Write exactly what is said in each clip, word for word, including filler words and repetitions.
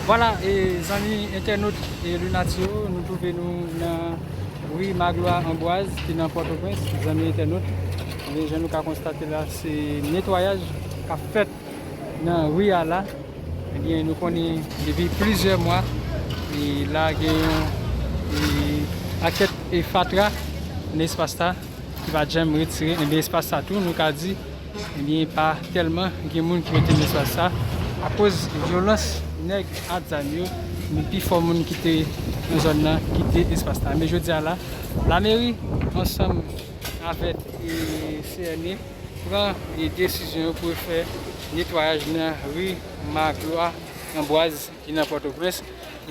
Vwala, e zanmi entènot e Lunatic yo, nou twouve nou nan ri Magloire Ambroise ki nan Pòtoprens. Zanmi entènot, ebyen, jan nou ka konstate la, se netwayaj k ap fèt nan ri a la. Ebyen, nou konnen depi plizyè mwa, e la gen yon e, pakèt e fatra nan espas la ki pa janm retire. Ebyen, espas sa tou, nou ka di, ebyen, pa tèlman gen moun ki rete nan espas sa akoz vyolans nèg ak zam yo. Men pi fò moun ki te nan zòn nan kite espas la. Men jodi a la, lameri ansanm avèk e, C N E pran e, desizyon yo pou yo fè netwayaj nan ri Magloire Ambroise ki nan Pòtoprens,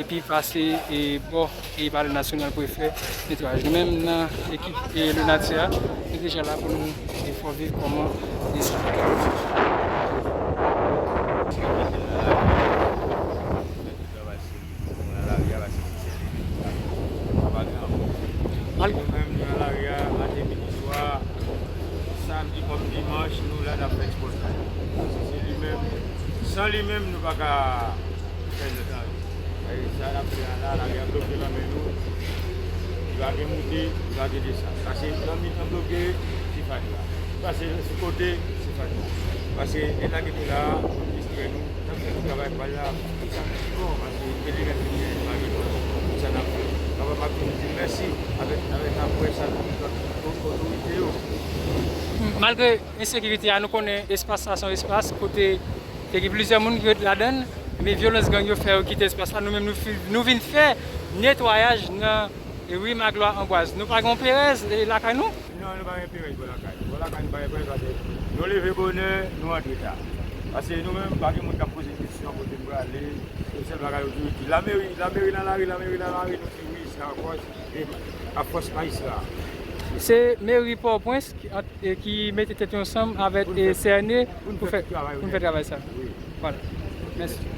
epi pase e, bò e, Palè Nasyonal pou yo fè netwayaj. Nou menm nan ekip e, Lunatic a, nou deja la pou nou e, fè w viv kòman e, sa. Travay serye. Moun nan lari a, pase se sèl li menm ki ka fè. Sa pa gen ankò. Mal- Nou menm, nou nan lari a, maten, midi, swa, samdi kòm dimanch, nou la, n ap fè ti pòtay. Paske se li menm, san li menm, nou pa ka fè lòt anyen. E sa n ap fè a la, lari a bloke nan men nou. Li pa gen moute, li pa gen desann. Pase nan mitan bloke, se fatra. Pase sou kote, se fatra. Pase nèg la ki te la, pou l distrè nou. N ap fè tout travay pa l la, pou sa ankò, paske e li menm ki gen mari nou, pou sa n ap fè. Papa m ap toujou di mèsi avèk, avèk apre sa, tout otorite yo. Malgre ensekirite a, nou konnen espas sa se yon espas kote te gen plizyè moun ki ret ladan l, men vyolans gang yo fè yo kite espas la. Nou menm, nou fi-, nou vin fè netwayaj nan ri Magloire Ambroise. Nou pa gen yon perèz e, lakay nou? Non, nou pa gen perèz bò lakay nou. Bò lakay nou pa gen perèz paske nou leve bonè, nou antre ta. Paske nou menm, pa gen moun k ap poze kesyon kote n prale. Se sèl bagay yo toujou di, lameri, lameri nan lari, lameri nan lari, nou di wi, se afòs, e afòs majistra. Se meri Pòtoprens ki, ant- e ki mete tèt yo ansanm avèk Pou n e, fè, C N E pou n pou fè fè, tout travay pou n fè onèt. Travay sa. Wi. Vwala. Mèsi.